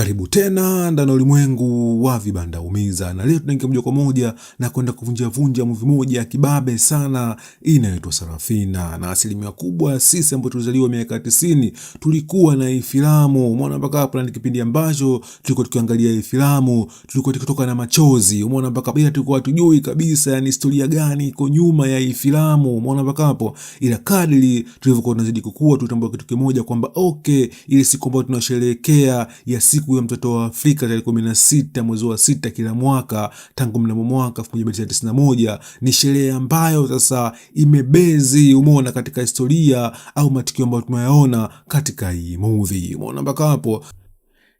Karibu tena ndani ya ulimwengu wa vibanda umiza, na leo tunaingia moja kwa moja na kwenda kuvunja vunja movie moja ya kibabe sana inaitwa Sarafina, na asilimia kubwa sisi ambao tulizaliwa miaka 90 tulikuwa na hii filamu umeona mpaka hapo, na kipindi ambacho tulikuwa tukiangalia hii filamu tulikuwa tukitoka na machozi, umeona mpaka bila, tulikuwa hatujui kabisa yani historia gani iko nyuma ya hii filamu, umeona mpaka hapo, ila kadri tulivyokuwa tunazidi kukua tulitambua kitu kimoja kwamba okay, ile siku ambayo tunasherehekea ya siku ya mtoto wa Afrika tarehe 16 mwezi wa sita kila mwaka tangu mnamo mwaka 1991 ni sherehe ambayo sasa imebezi, umeona, katika historia au matukio ambayo tumeyaona katika hii movie, umeona mpaka hapo.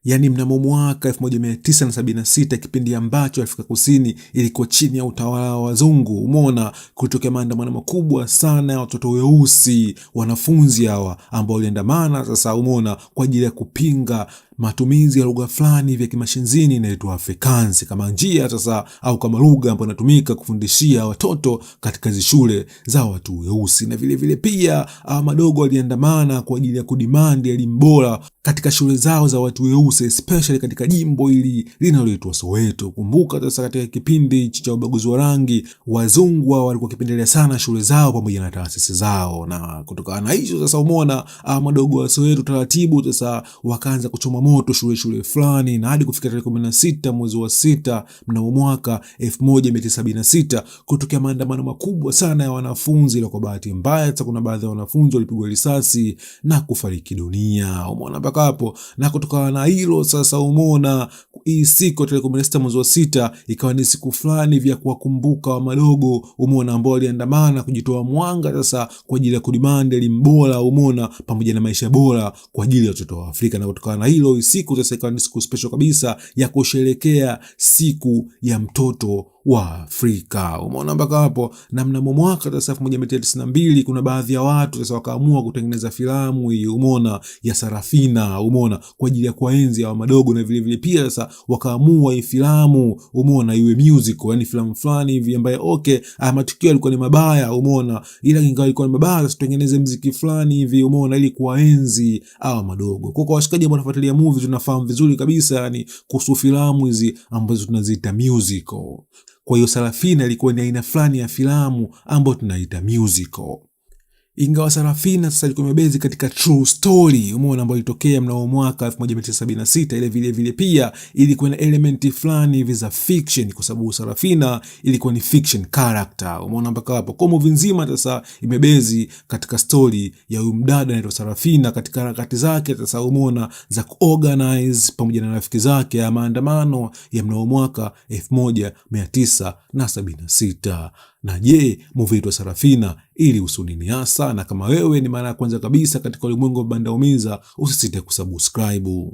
Yaani mnamo mwaka 1976 kipindi ambacho Afrika Kusini ilikuwa chini ya utawala wa wazungu, umeona, kutokea maandamano makubwa sana ya watoto weusi, wanafunzi hawa ambao waliandamana sasa, umeona, kwa ajili ya kupinga matumizi ya lugha fulani vya kimashinzini inaitwa Afrikaans kama njia sasa au kama lugha ambayo inatumika kufundishia watoto katika hizi shule za watu weusi. Na vile vile pia madogo waliandamana kwa ajili ya kudemand elimu bora katika shule zao za watu weusi, especially katika jimbo hili linaloitwa Soweto. Kumbuka sasa, katika kipindi cha ubaguzi wa rangi, wazungu hao walikuwa wakipendelea sana shule zao pamoja na taasisi zao, na kutokana na hicho sasa umeona madogo wa Soweto taratibu sasa wakaanza kuchoma moto shule shule fulani, na hadi kufika tarehe 16 mwezi wa sita mnamo mwaka 1976 kutokea maandamano makubwa sana ya wanafunzi, ila kwa bahati mbaya sasa kuna baadhi ya wanafunzi walipigwa risasi na kufariki dunia. Umeona mpaka hapo. Na kutokana na hilo sasa, umeona hii siku tarehe 16 mwezi wa sita ikawa ni siku fulani vya kuwakumbuka wa madogo, umeona, ambao waliandamana kujitoa mwanga sasa kwa ajili ya kudemand elimu bora, umeona, pamoja na maisha bora kwa ajili ya watoto wa Afrika. Na kutokana na hilo siku sasa ikawa ni siku special kabisa ya kusherekea siku ya mtoto wa Afrika. Umeona mpaka hapo. Na mnamo mwaka sasa 1992 kuna baadhi ya watu sasa wakaamua kutengeneza filamu hii, umeona, ya Sarafina, umeona, kwa ajili ya kuwaenzi hawa madogo, na vile vile pia sasa wakaamua hii filamu, umeona, iwe musical, yani filamu fulani hivi ambayo okay, matukio yalikuwa ni mabaya, umeona, ila ingawa ilikuwa ni mabaya, sasa tutengeneze mziki fulani hivi, umeona, ili kuwaenzi hawa madogo. Kwa washikaji ambao wanafuatilia movie tunafahamu vizuri kabisa yani kuhusu filamu hizi ambazo tunaziita musical. Kwa hiyo Sarafina ilikuwa ni aina fulani ya filamu ambayo tunaita musical. Ingawa Sarafina sasa ilikuwa imebase katika true story, umeona, ambayo ilitokea mnamo mwaka 1976, ile vile vile pia ilikuwa na element fulani hivi za fiction, kwa sababu Sarafina ilikuwa ni fiction character, umeona mpaka hapo. Kwa movie nzima sasa imebase katika story ya huyu mdada anaitwa Sarafina katika harakati zake sasa, umeona, za kuorganize pamoja na rafiki zake ya maandamano ya mnamo mwaka 1976. Na je, movie yetu ya Sarafina ilihusu nini hasa? Na kama wewe ni mara ya kwanza kabisa katika ulimwengu wa Banda Umiza, usisite kusubscribe.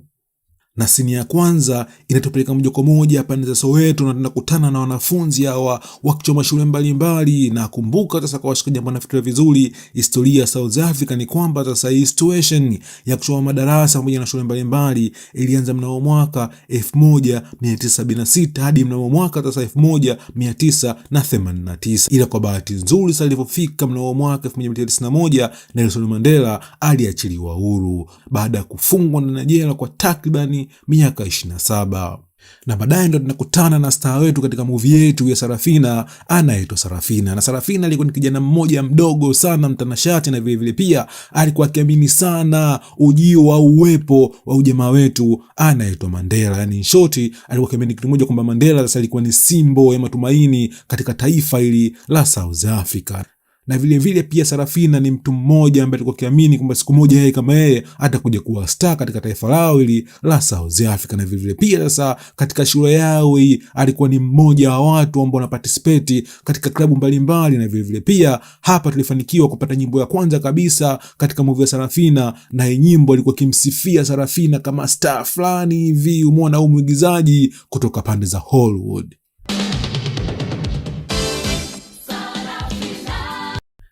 Na scene ya kwanza inatupeleka moja kwa moja pande za Soweto na tunakutana na wanafunzi hawa wakichoma shule mbalimbali. Na kumbuka sasa, kwa washikaji ambao wanafikiria vizuri historia ya South Africa ni kwamba sasa hii situation ya kuchoma madarasa pamoja na shule mbalimbali ilianza mnamo mwaka 1976 hadi mnamo mwaka sasa 1989, ila kwa bahati nzuri sasa ilipofika mnamo mwaka 1991 Nelson Mandela aliachiliwa huru baada ya kufungwa ndani ya jela kwa takribani miaka 27 na baadaye ndo tunakutana na star wetu katika movie yetu ya Sarafina, anaitwa Sarafina. Na Sarafina alikuwa ni kijana mmoja mdogo sana mtanashati, na vile vile pia alikuwa akiamini sana ujio wa uwepo wa ujamaa wetu anaitwa Mandela. Yani in short, alikuwa akiamini kitu kimoja kwamba Mandela sasa alikuwa ni symbol ya matumaini katika taifa hili la South Africa na vile vile pia Sarafina ni mtu mmoja ambaye alikuwa akiamini kwamba siku moja yeye kama yeye atakuja kuwa star katika taifa lao hili la South Africa. Na vile vile pia sasa katika shule yao hii alikuwa ni mmoja wa watu ambao wanaparticipate katika klabu mbalimbali, na vile vile pia hapa tulifanikiwa kupata nyimbo ya kwanza kabisa katika movie ya Sarafina, na hii nyimbo alikuwa akimsifia Sarafina kama star fulani hivi, umeona, au mwigizaji kutoka pande za Hollywood.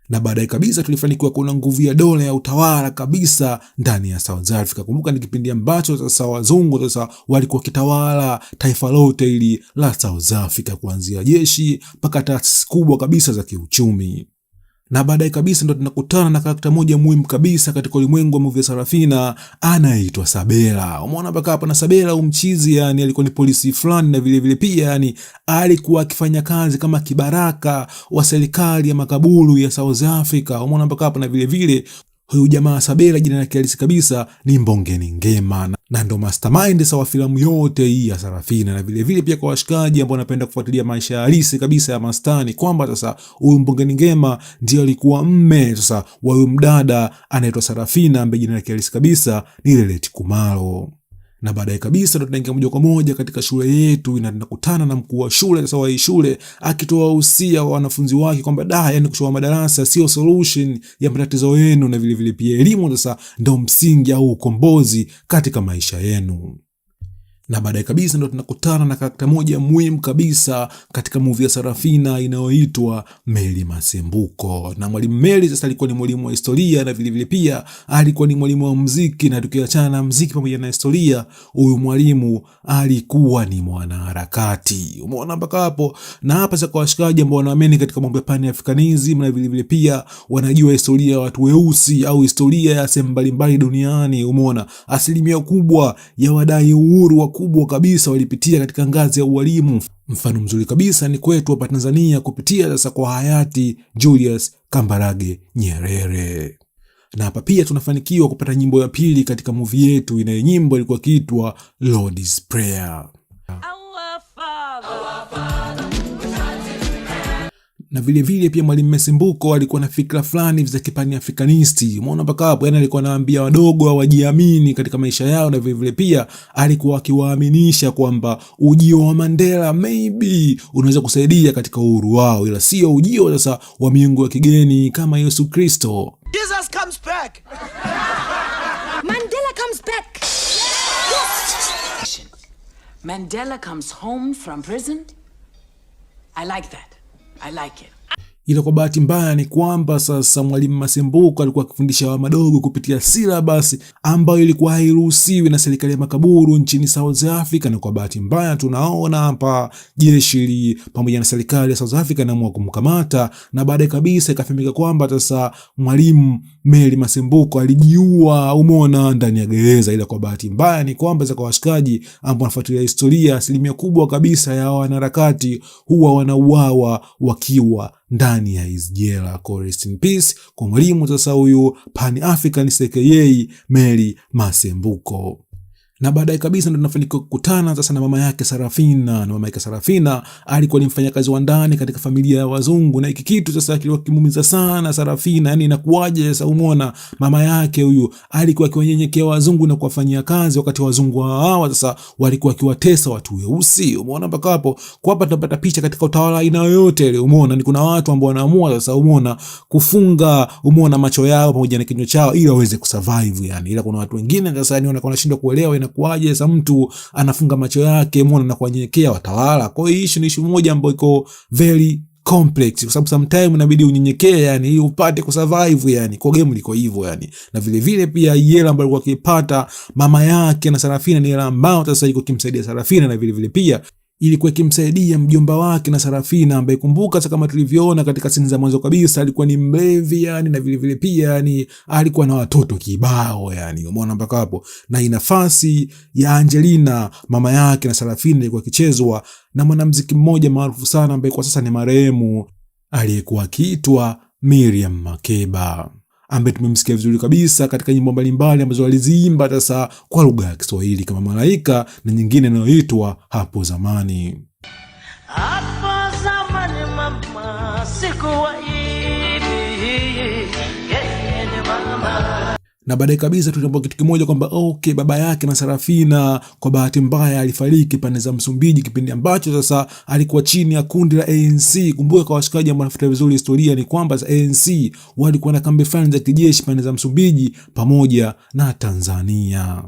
Na baadaye kabisa tulifanikiwa kuona nguvu ya dola ya utawala kabisa ndani ya South Africa. Kumbuka ni kipindi ambacho sasa wazungu sasa walikuwa wakitawala taifa lote hili la South Africa, kuanzia jeshi mpaka taasisi kubwa kabisa za kiuchumi. Na baadaye kabisa ndo tunakutana na character moja muhimu kabisa katika ulimwengu wa movie ya Sarafina anaitwa Sabela. Umeona mpaka hapa? Na Sabela umchizi, yani alikuwa ni polisi fulani, na vile vile pia yani alikuwa akifanya kazi kama kibaraka wa serikali ya makaburu ya South Africa. Umeona mpaka hapa? Na vile vile huyu jamaa Sabela jina lake halisi kabisa ni Mbongeni Ngema na ndo mastermind sawa filamu yote hii ya Sarafina. Na vile vile pia kwa washikaji ambao wanapenda kufuatilia maisha halisi kabisa ya mastani, kwamba sasa huyu Mbongeni Ngema ndio alikuwa mme sasa wa huyu mdada anaitwa Sarafina ambaye jina lake halisi kabisa ni Leleti Kumalo. Na baadaye kabisa ndo tunaingia moja kwa moja katika shule yetu na tunakutana na mkuu wa shule sasa wa hii shule akitoa usia wa wanafunzi wake kwamba da, yani kuchoma madarasa sio solution ya matatizo yenu, na vile vile pia elimu sasa ndo msingi au ukombozi katika maisha yenu. Na baadaye kabisa ndo tunakutana na character moja muhimu kabisa katika movie ya Sarafina inayoitwa Meli Masembuko. Na mwalimu Meli sasa alikuwa ni mwalimu wa historia na vilevile pia alikuwa ni mwalimu wa muziki, na tukiachana na muziki pamoja na historia, huyu mwalimu alikuwa ni mwanaharakati. Umeona mpaka hapo? Na hapa sasa kwa washikaji ambao wanaamini katika mambo ya Pan Africanism na vilevile pia wanajua historia ya watu weusi au historia ya sehemu mbalimbali duniani, umeona asilimia kubwa ya wadai uhuru wakubwa kabisa walipitia katika ngazi ya ualimu. Mfano mzuri kabisa ni kwetu hapa Tanzania kupitia sasa kwa hayati Julius Kambarage Nyerere. Na hapa pia tunafanikiwa kupata nyimbo ya pili katika movie yetu, inayo nyimbo ilikuwa ikiitwa Lord's Prayer. Our Father. Na vile vile pia mwalimu Mesimbuko alikuwa na fikra fulani za kipaniafrikanisti. Umeona mpaka hapo? Yani alikuwa anawaambia wadogo wajiamini katika maisha yao, na vile vile pia alikuwa akiwaaminisha kwamba ujio wa Mandela maybe unaweza kusaidia katika uhuru wao, ila sio ujio sasa wa miungu ya kigeni kama Yesu Kristo. Jesus comes back. Mandela comes back. Yes. Mandela comes home from prison. I like that. I like it. Ila kwa bahati mbaya ni kwamba sasa mwalimu Masembuko alikuwa akifundisha wa madogo kupitia syllabus ambayo ilikuwa hairuhusiwi na serikali ya makaburu nchini South Africa, na kwa bahati mbaya tunaona hapa jeshi pamoja na serikali ya South Africa inaamua kumkamata, na baadaye kabisa ikafahamika kwamba sasa mwalimu Mary Masembuko alijiua, umeona, ndani ya gereza. Ila kwa bahati mbaya ni kwamba kwa washikaji ambao wanafuatilia historia, asilimia kubwa kabisa ya wanaharakati huwa wanauawa wakiwa ndani ya hizi jela. Rest in peace kwa mwalimu sasa huyu Pan African aka Mary Masembuko. Na baadaye kabisa ndo tunafanikiwa kukutana sasa na mama yake Sarafina. Na mama yake Sarafina alikuwa ni mfanyakazi wa ndani katika familia ya wazungu, na hiki kitu sasa kilikuwa kimuumiza sana Sarafina. Yani inakuwaje sasa, umeona mama yake huyu alikuwa akiwanyenyekea wazungu na kuwafanyia kazi, wakati wazungu hawa sasa walikuwa wakiwatesa watu weusi. Umeona mpaka hapo? Kwa hapa tunapata picha katika utawala aina yoyote ile, umeona ni kuna watu ambao wanaamua sasa, umeona, kufunga, umeona, macho yao pamoja na kinywa chao ili waweze kusurvive yani, ila kuna watu wengine sasa yani wanakuwa wanashindwa kuelewa inakuwaje sasa mtu anafunga macho yake, umeona, na kuwanyenyekea watawala. Kwa hiyo issue ni issue moja ambayo iko very complex, kwa sababu sometimes inabidi unyenyekee yani ili upate kusurvive yani. Kwa game liko hivyo yani. Na vile vile pia hela ambayo alikuwa akipata mama yake na Sarafina ni hela ambayo sasa iko kimsaidia Sarafina, na vile vile pia ilikuwa ikimsaidia mjomba wake na Sarafina ambaye kumbuka sasa, kama tulivyoona katika scene za mwanzo kabisa, alikuwa ni mlevi yani, na vile vile pia yani alikuwa na watoto kibao yani, umeona mpaka hapo. Na nafasi ya Angelina mama yake na Sarafina ilikuwa ikichezwa na mwanamuziki mmoja maarufu sana ambaye kwa sasa ni marehemu, aliyekuwa akiitwa Miriam Makeba, ambaye tumemsikia vizuri kabisa katika nyimbo mbalimbali ambazo aliziimba sasa kwa lugha ya Kiswahili kama Malaika na nyingine inayoitwa Hapo Zamani. Hapo zamani mama, sikuwa hivi, mama. Na baadaye kabisa tutambua kitu kimoja kwamba okay, baba yake na Sarafina kwa bahati mbaya alifariki pande za Msumbiji kipindi ambacho sasa alikuwa chini ya kundi la ANC. Kumbuka kwa washikaji ambao wanafuatilia vizuri historia ni kwamba ANC walikuwa na kambi fulani za kijeshi pande za Msumbiji pamoja na Tanzania.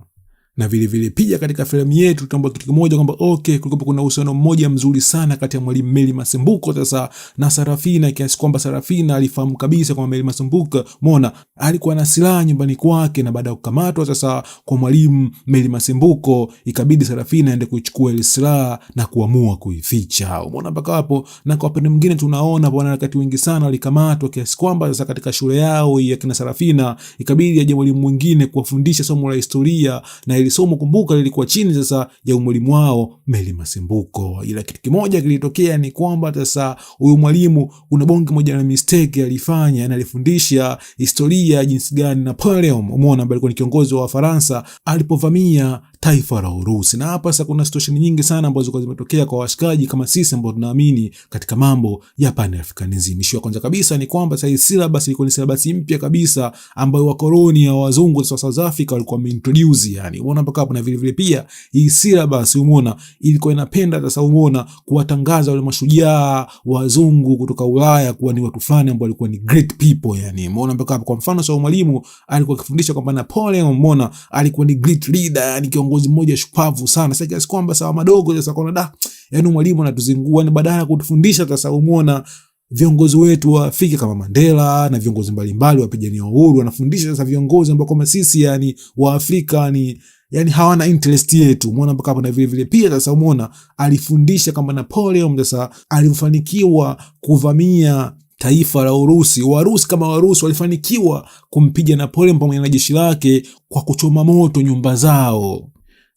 Na vile vile pia katika filamu yetu tutambua kitu kimoja kwamba okay, kulikuwa kuna uhusiano mmoja mzuri sana kati ya mwalimu Meli Masumbuko sasa na Sarafina, kiasi kwamba Sarafina alifahamu kabisa kwamba Meli Masumbuko mona alikuwa na silaha nyumbani kwake, na baada ya kukamatwa sasa kwa mwalimu Meli Masumbuko ikabidi Sarafina aende kuichukua ile silaha na kuamua kuificha. Umeona mpaka hapo. Na kwa upande mwingine tunaona wanaharakati wengi sana walikamatwa kiasi kwamba sasa katika shule yao ya kina Sarafina ikabidi aje mwalimu mwingine kuwafundisha somo la historia, na ili somo kumbuka lilikuwa chini sasa ya mwalimu wao Meli Masumbuko. Ila kitu kimoja kilitokea ni kwamba sasa huyu mwalimu kuna bonge moja la mistake alifanya, na alifundisha historia jinsi gani Napoleon, umeona, ambaye alikuwa ni kiongozi wa Wafaransa alipovamia taifa la Urusi. Na hapa sasa kuna situation nyingi sana ambazo zilikuwa zimetokea kwa washikaji kama sisi ambao tunaamini katika mambo ya Pan-Africanism. Issue ya kwanza kabisa ni kwamba sasa hii syllabus ilikuwa ni syllabus mpya kabisa ambayo wakoloni wa wazungu wa South Africa walikuwa wameintroduce, yani umeona mpaka hapo. Na vile vile pia hii syllabus umeona ilikuwa inapenda sasa umeona kuwatangaza wale mashujaa wazungu kutoka Ulaya kuwa ni watu fulani ambao walikuwa ni great people, yani umeona mpaka hapo. Kwa mfano sasa mwalimu alikuwa akifundisha kwamba Napoleon umeona alikuwa ni great leader, yani kiongozi mmoja shupavu sana. Sasa kiasi kwamba sawa madogo sasa kuna da, yani mwalimu anatuzingua, ni badala ya kutufundisha sasa umeona viongozi wetu wa Afrika kama Mandela na viongozi mbalimbali wapigania uhuru, wanafundisha sasa viongozi ambao kama sisi yani wa Afrika ni yani hawana interest yetu, umeona mpaka hapo. Na vile vile pia sasa umeona alifundisha kama Napoleon sasa alifanikiwa kuvamia taifa la Urusi. Warusi kama Warusi walifanikiwa kumpiga Napoleon pamoja na jeshi lake kwa kuchoma moto nyumba zao.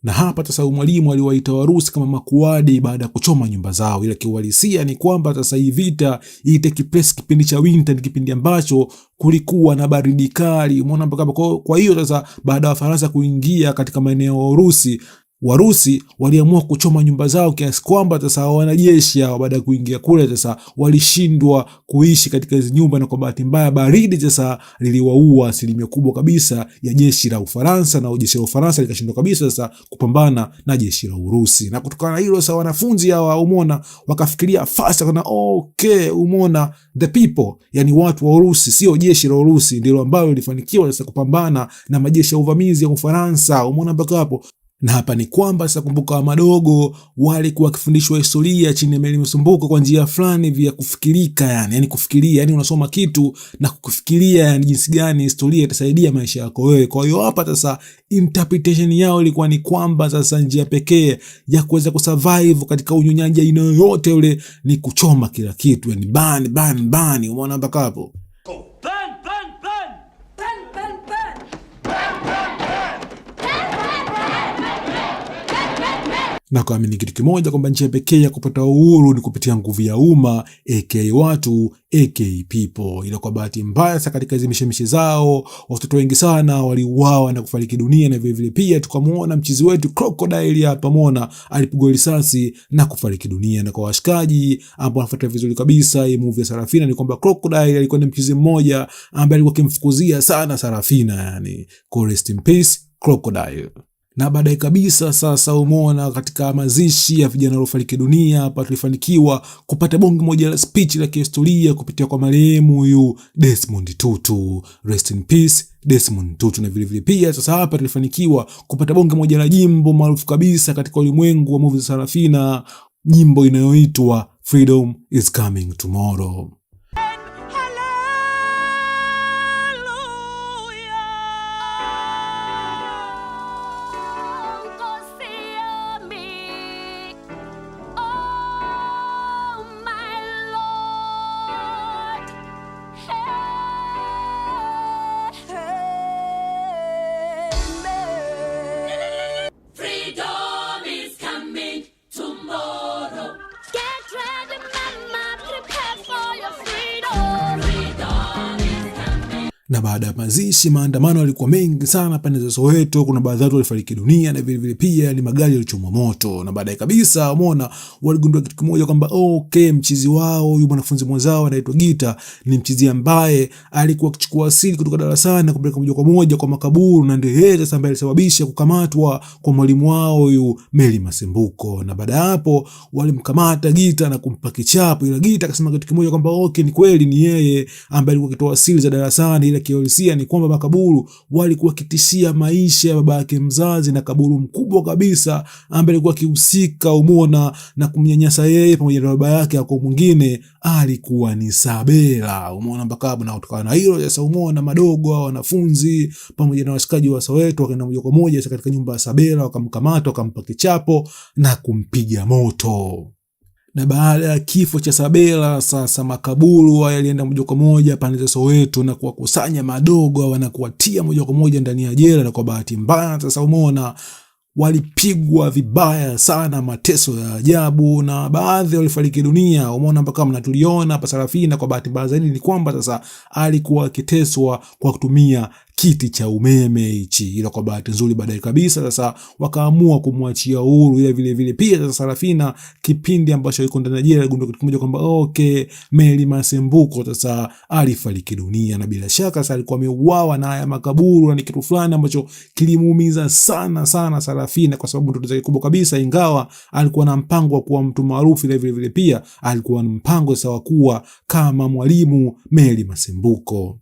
Na hapa sasa mwalimu aliwaita Warusi kama makuadi baada ya kuchoma nyumba zao, ila kiuhalisia ni kwamba sasa hii vita ilitake place kipindi cha winter, ni kipindi ambacho kulikuwa na baridi kali, umeona mpaka hapo. Kwa hiyo sasa baada ya Wafaransa kuingia katika maeneo ya Urusi, Warusi waliamua kuchoma nyumba zao kiasi kwamba sasa wanajeshi hao baada ya kuingia kule sasa walishindwa kuishi katika hizi nyumba, na kwa bahati mbaya baridi sasa liliwaua asilimia kubwa kabisa ya jeshi la Ufaransa, na jeshi la Ufaransa likashindwa kabisa sasa kupambana na jeshi la Urusi. Na kutokana na hilo sasa wanafunzi hawa umeona wakafikiria fast, kana okay, umeona the people, yani watu wa Urusi, sio jeshi la Urusi ndilo ambalo lilifanikiwa sasa kupambana na majeshi ya uvamizi ya Ufaransa. Umeona mpaka hapo. Na hapa ni kwamba sasa, kumbuka, wa madogo walikuwa wakifundishwa historia chini ya Meli Masumbuko kwa njia fulani vya kufikirika, yani kufikiria, yani unasoma kitu na kufikiria, yani jinsi gani historia itasaidia maisha yako wewe. Kwa hiyo hapa sasa interpretation yao ilikuwa ni kwamba sasa njia pekee ya kuweza kusurvive katika unyonyaji aina yoyote ule ni kuchoma kila kitu, yani burn burn burn. Umeona mpaka hapo? Burn, burn, burn! Burn, burn, burn. Na kuamini kitu kimoja kwamba njia pekee ya kupata uhuru ni kupitia nguvu ya umma, aka watu, aka people. Ila kwa bahati mbaya sasa katika hizi mishemishe zao watoto wengi sana waliuawa na kufariki dunia, na vile vile pia tukamuona mchizi wetu Crocodile hapa, muona alipigwa risasi na kufariki dunia. Na kwa washikaji ambao wanafuatilia vizuri kabisa hii movie ya Sarafina ni kwamba Crocodile alikuwa ni mchizi mmoja ambaye alikuwa akimfukuzia sana Sarafina, yani rest in peace Crocodile. Na baadaye kabisa sasa umeona katika mazishi ya vijana waliofariki dunia hapa tulifanikiwa kupata bonge moja la speech la kihistoria kupitia kwa marehemu huyu Desmond Tutu. Rest in peace Desmond Tutu. Na vile vile pia sasa hapa tulifanikiwa kupata bonge moja la jimbo maarufu kabisa katika ulimwengu wa movie za Sarafina, nyimbo inayoitwa Freedom is Coming Tomorrow. Nkosi yami, oh my Lord, amen. Freedom is coming tomorrow. Get ready, mama, prepare for your freedom. Na baada ya mazishi, maandamano yalikuwa mengi sana pande za Soweto. Kuna baadhi ya watu walifariki dunia na vile vile pia ni magari yalichomwa moto. Na baadaye kabisa, umeona waligundua kitu kimoja kwamba okay, mchizi wao huyu mwanafunzi mwenzao anaitwa Gita ni mchizi ambaye alikuwa akichukua asili kutoka darasani na kupeleka moja kwa moja kwa makaburu, na ndiye yeye sasa ambaye alisababisha kukamatwa kwa mwalimu wao huyu Meli Masumbuko. Na baada ya hapo walimkamata Gita na kumpa kichapo, ila Gita akasema kitu kimoja kwamba okay, ni kweli ni yeye ambaye alikuwa akitoa asili za darasani, ila Ila kiuhalisia ni kwamba makaburu walikuwa wakitishia maisha ya baba yake mzazi na kaburu mkubwa kabisa ambaye alikuwa akihusika, umeona, na kumnyanyasa yeye pamoja na baba yake, ako mwingine alikuwa ni Sabela, umeona mpaka hapo. Na kutokana na hilo sasa, umeona, madogo hao wanafunzi pamoja na washikaji wa Soweto wakaenda moja kwa moja sasa katika nyumba ya Sabela, wakamkamata, wakampa kichapo na kumpiga moto. Na baada ya kifo cha Sabela sasa makaburu haya yalienda moja kwa moja pande za Soweto na kuwakusanya madogo na kuwatia moja kwa moja ndani ya jela, na kwa bahati mbaya sasa, umeona, walipigwa vibaya sana, mateso ya ajabu, na baadhi walifariki dunia. Umeona mpaka mna tuliona hapa Sarafina, kwa bahati mbaya zaidi ni kwamba sasa alikuwa akiteswa kwa kutumia kiti cha umeme hichi, ila kwa bahati nzuri baadaye kabisa sasa wakaamua kumwachia uhuru. Ila vile vile pia sasa Sarafina kipindi ambacho yuko ndani ya jela aligundua kitu kimoja kwamba okay, Mary Masembuko sasa alifariki dunia, na bila shaka sasa alikuwa ameuawa na haya makaburu, na ni kitu fulani ambacho kilimuumiza sana sana Sarafina, kwa sababu ndoto zake kubwa kabisa, ingawa alikuwa na mpango wa kuwa mtu maarufu, ila vile vile pia alikuwa na mpango sawa kuwa kama mwalimu Mary Masembuko.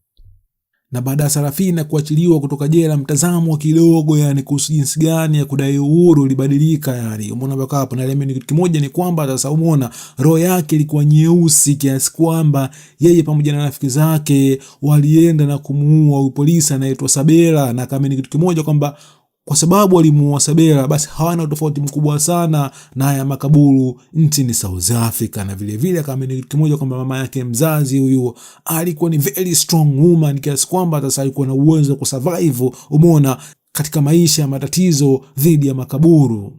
Na baada ya Sarafina kuachiliwa kutoka jela, mtazamo kidogo yani kuhusu jinsi gani ya kudai uhuru ulibadilika. Yani umeona mpaka hapo. Na ile kitu kimoja ni kwamba sasa umeona roho yake ilikuwa nyeusi kiasi kwamba yeye pamoja na rafiki zake walienda na kumuua polisi anaitwa Sabela, na kama ni kitu kimoja kwamba kwa sababu walimuua Sabela, basi hawana tofauti mkubwa sana na haya makaburu nchini South Africa. Na vile vile kama ni kitu kimoja kwamba mama yake mzazi huyu alikuwa ni very strong woman kiasi kwamba sasa alikuwa na uwezo wa kusurvive, umeona, katika maisha ya matatizo dhidi ya makaburu.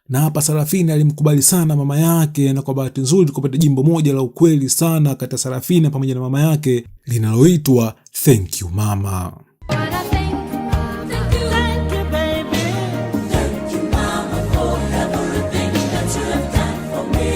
Na hapa Sarafina alimkubali sana mama yake, na kwa bahati nzuri tukapata jimbo moja la ukweli sana kati ya Sarafina pamoja na mama yake linaloitwa Thank You Mama. Wanna thank you, Mama. Thank you, baby. Thank you, Mama, for everything that you have done for me.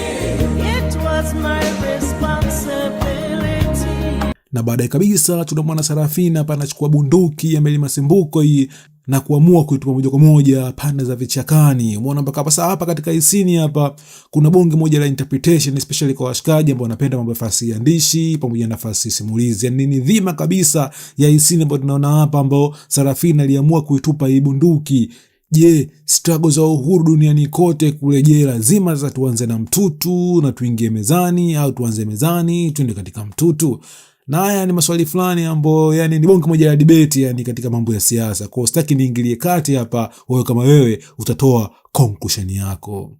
It was my responsibility. Na baadaye kabisa tunamwona Sarafina hapa anachukua bunduki ya Meli Masimbuko hii na kuamua kuitupa moja kwa moja pande za vichakani. Umeona mpaka hapa. Sasa hapa katika hii scene hapa kuna bonge moja la interpretation, especially kwa washikaji ambao wanapenda mambo ya fasihi andishi pamoja na fasihi simulizi. Yani ni dhima kabisa ya hii scene ambayo tunaona hapa, ambao Sarafina aliamua kuitupa hii bunduki. Je, struggle za uhuru duniani kote kule, je, lazima sasa tuanze na mtutu na tuingie mezani au tuanze mezani tuende katika mtutu? Na haya ni maswali fulani ambayo yani ni bonge moja la debate yani katika mambo ya siasa. Kwa hiyo sitaki niingilie kati hapa, wewe kama wewe utatoa conclusion yako.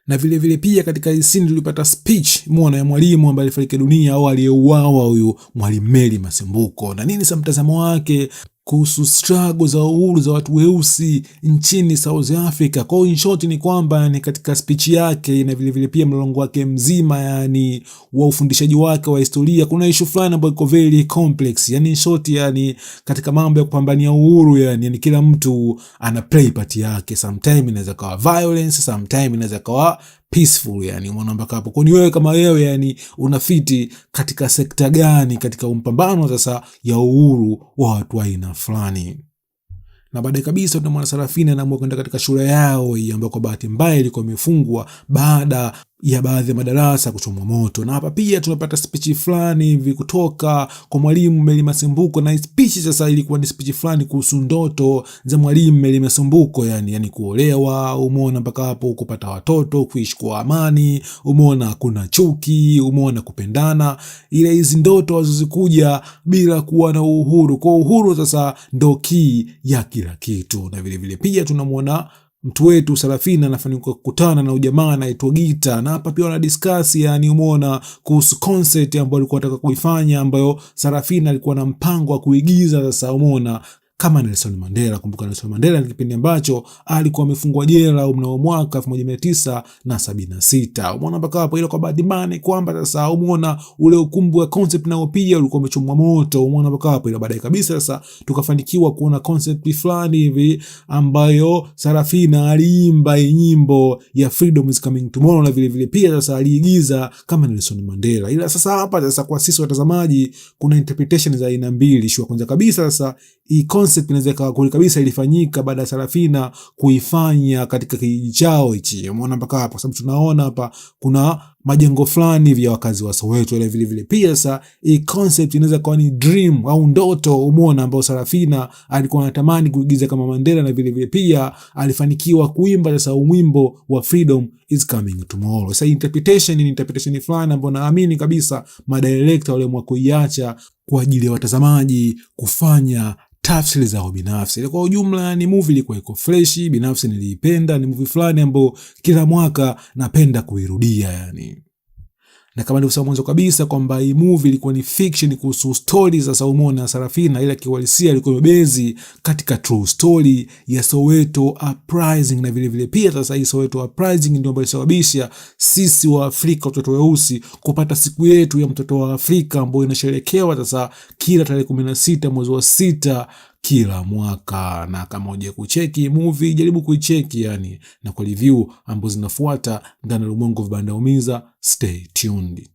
Na vile vile pia katika hii scene tulipata speech muona ya mwalimu ambaye alifariki dunia au aliyeuawa huyu Mwalimu Mary Masimbuko, na nini sa mtazamo wake kuhusu struggle za uhuru za watu weusi nchini South Africa. Kwa hiyo in short ni kwamba ni katika speech yake na vile vile pia mlolongo wake mzima yani wa ufundishaji wake wa historia, kuna issue fulani ambayo iko very complex. Yani in short, yani katika mambo ya kupambania uhuru yani kila mtu ana play part yake. Sometime inaweza kuwa violence, sometime inaweza kuwa peaceful, yani umeona mpaka hapo. Kwa ni wewe kama wewe yani unafiti katika sekta gani katika mpambano sasa ya uhuru wa watu aina fulani. Na baadaye kabisa tunamwona Sarafina anaamua kwenda katika shule yao hii ambayo kwa bahati mbaya ilikuwa imefungwa baada ya baadhi ya madarasa kuchomwa moto. Na hapa pia tunapata speech fulani hivi kutoka kwa mwalimu Mary Masimbuko, na speech sasa ilikuwa ni speech fulani kuhusu ndoto za mwalimu Mary Masimbuko, yani kuolewa, umeona mpaka hapo, kupata watoto, kuishi kwa amani, umeona kuna chuki, umeona kupendana. Ile hizi ndoto hazikuja bila kuwa na uhuru. Kwa uhuru sasa ndo key ya kila kitu. Na vile vile pia tunamwona mtu wetu Sarafina anafanikiwa kukutana na ujamaa anaitwa Gita, na hapa pia wanadiscuss yani, umeona, kuhusu concert ambayo alikuwa anataka kuifanya, ambayo Sarafina alikuwa na mpango wa kuigiza sasa, umeona, kama Nelson Mandela. Kumbuka Nelson Mandela ni kipindi ambacho alikuwa amefungwa jela mnamo mwaka 1976. Umeona mpaka hapo, ila kwa bahati mbaya ni kwamba sasa umeona ule ukumbi wa concert nao pia ulikuwa umechomwa moto. Umeona mpaka hapo, ila baadaye kabisa sasa tukafanikiwa kuona concept fulani hivi ambayo Sarafina aliimba nyimbo ya Freedom is Coming Tomorrow, na vile vile pia sasa aliigiza kama Nelson Mandela. Ila sasa hapa sasa kwa sisi watazamaji kuna interpretation za aina mbili. Shua kwanza kabisa sasa hii concept inaweza ikawa kweli kabisa ilifanyika baada ya Sarafina kuifanya katika kijiji chao hichi. Umeona mpaka hapo, kwa sababu tunaona hapa kuna Majengo fulani vya wakazi wa Soweto. Ile vile vile pia sasa hii concept inaweza kuwa ni dream au ndoto, umeona, ambao Sarafina alikuwa anatamani kuigiza kama Mandela, na vile vile pia alifanikiwa kuimba sasa wimbo wa "Freedom is Coming Tomorrow". Sasa interpretation ni interpretation fulani ambayo naamini kabisa madirector waliamua kuiacha kwa ajili ya watazamaji kufanya tafsiri zao binafsi. Kwa ujumla ni movie ilikuwa iko fresh, binafsi niliipenda, ni movie fulani ambayo kila mwaka napenda kuirudia yani. Na kama nilivyosema mwanzo kabisa kwamba hii movie ilikuwa ni fiction kuhusu story za Saumona na Sarafina, ila kiuhalisia ilikuwa imebase katika true story ya Soweto Uprising, na vile vile pia sasa hii Soweto Uprising ndio ambayo ilisababisha sisi wa Afrika watoto weusi kupata siku yetu ya mtoto wa Afrika ambayo inasherekewa sasa kila tarehe 16 mwezi wa 6 kila mwaka. Na kama uje kucheki movie, jaribu kuicheki yani, na kwa review ambazo zinafuata ndani ya ulimwengu vibanda umiza. Stay tuned.